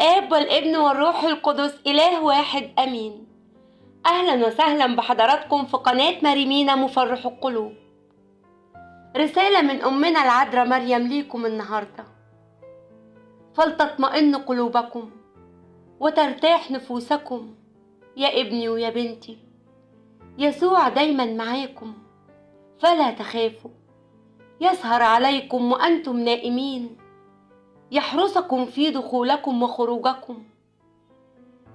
الآب والابن والروح القدس إله واحد أمين. أهلا وسهلا بحضراتكم في قناة مارمينا مفرح القلوب. رسالة من أمنا العذراء مريم ليكم النهاردة: فلتطمئن قلوبكم وترتاح نفوسكم يا ابني ويا بنتي، يسوع دايما معاكم فلا تخافوا، يسهر عليكم وأنتم نائمين، يحرسكم في دخولكم وخروجكم.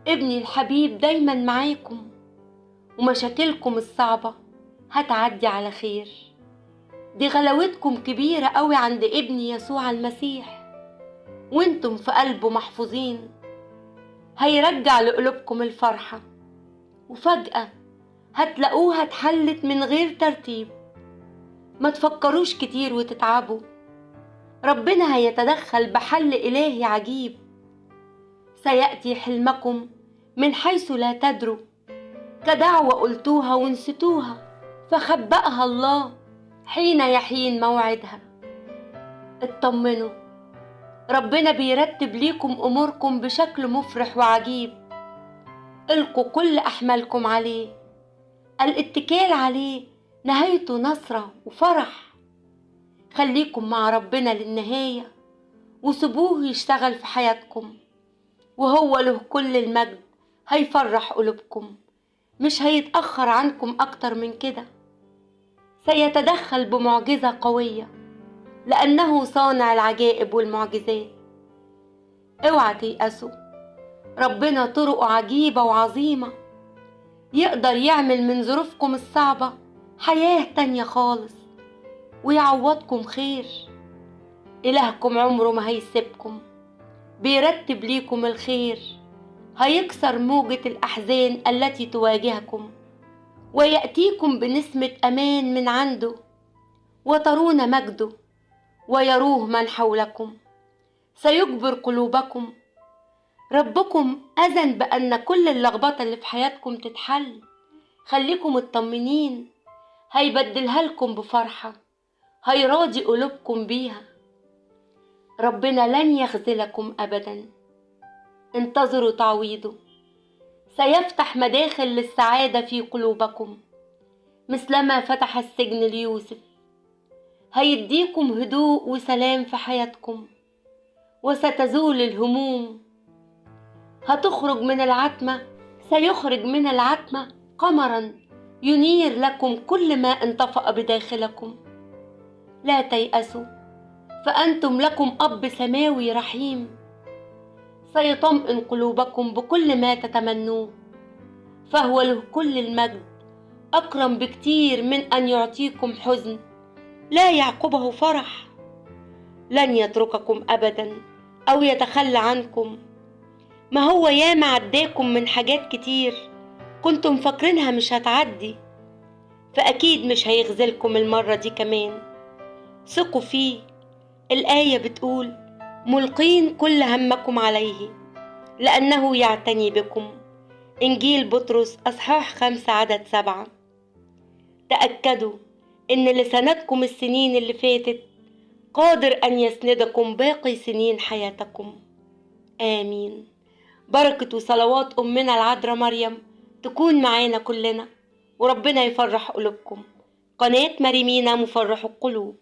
ابني الحبيب دايما معاكم، ومشاكلكم الصعبة هتعدي على خير. دي غلاوتكم كبيرة قوي عند ابني يسوع المسيح، وانتم في قلبه محفوظين. هيرجع لقلوبكم الفرحة، وفجأة هتلاقوها اتحلت من غير ترتيب. ما تفكروش كتير وتتعبوا، ربنا هيتدخل بحل إلهي عجيب. سيأتي حلمكم من حيث لا تدروا، كدعوة قلتوها ونسيتوها فخبأها الله حين يحين موعدها. اطمنوا، ربنا بيرتب ليكم أموركم بشكل مفرح وعجيب. القوا كل أحمالكم عليه، الاتكال عليه نهايته نصرة وفرح. خليكم مع ربنا للنهاية وسيبوه يشتغل في حياتكم، وهو له كل المجد. هيفرح قلوبكم، مش هيتأخر عنكم أكتر من كده. سيتدخل بمعجزة قوية لأنه صانع العجائب والمعجزات. اوعى تيأسوا، ربنا طرقه عجيبة وعظيمة، يقدر يعمل من ظروفكم الصعبة حياة تانية خالص ويعوضكم خير. إلهكم عمره ما هيسيبكم، بيرتب ليكم الخير. هيكسر موجة الأحزان التي تواجهكم ويأتيكم بنسمة أمان من عنده، وترون مجده ويروه من حولكم. سيجبر قلوبكم. ربكم أذن بأن كل اللخبطة اللي في حياتكم تتحل. خليكم مطمنين، هيبدلها لكم بفرحة، هيراضي قلوبكم بيها. ربنا لن يخذلكم أبدا، انتظروا تعويضه. سيفتح مداخل للسعادة في قلوبكم مثلما فتح السجن ليوسف. هيديكم هدوء وسلام في حياتكم، وستزول الهموم. هتخرج من العتمة، سيخرج من العتمة قمرا ينير لكم كل ما انطفأ بداخلكم. لا تيأسوا، فأنتم لكم أب سماوي رحيم، سيطمئن قلوبكم بكل ما تتمنوه، فهو له كل المجد، أكرم بكتير من أن يعطيكم حزن لا يعقبه فرح. لن يترككم أبدا أو يتخلى عنكم. ما هو ياما عداكم من حاجات كتير كنتم فاكرينها مش هتعدي، فأكيد مش هيخذلكم المرة دي كمان. ثقوا فيه. الآية بتقول: ملقين كل همكم عليه لأنه يعتني بكم. إنجيل بطرس أصحاح 5 عدد 7. تأكدوا إن لسندكم السنين اللي فاتت قادر أن يسندكم باقي سنين حياتكم. آمين. بركة وصلوات أمنا العذراء مريم تكون معانا كلنا، وربنا يفرح قلوبكم. قناة مارمينا مفرح القلوب.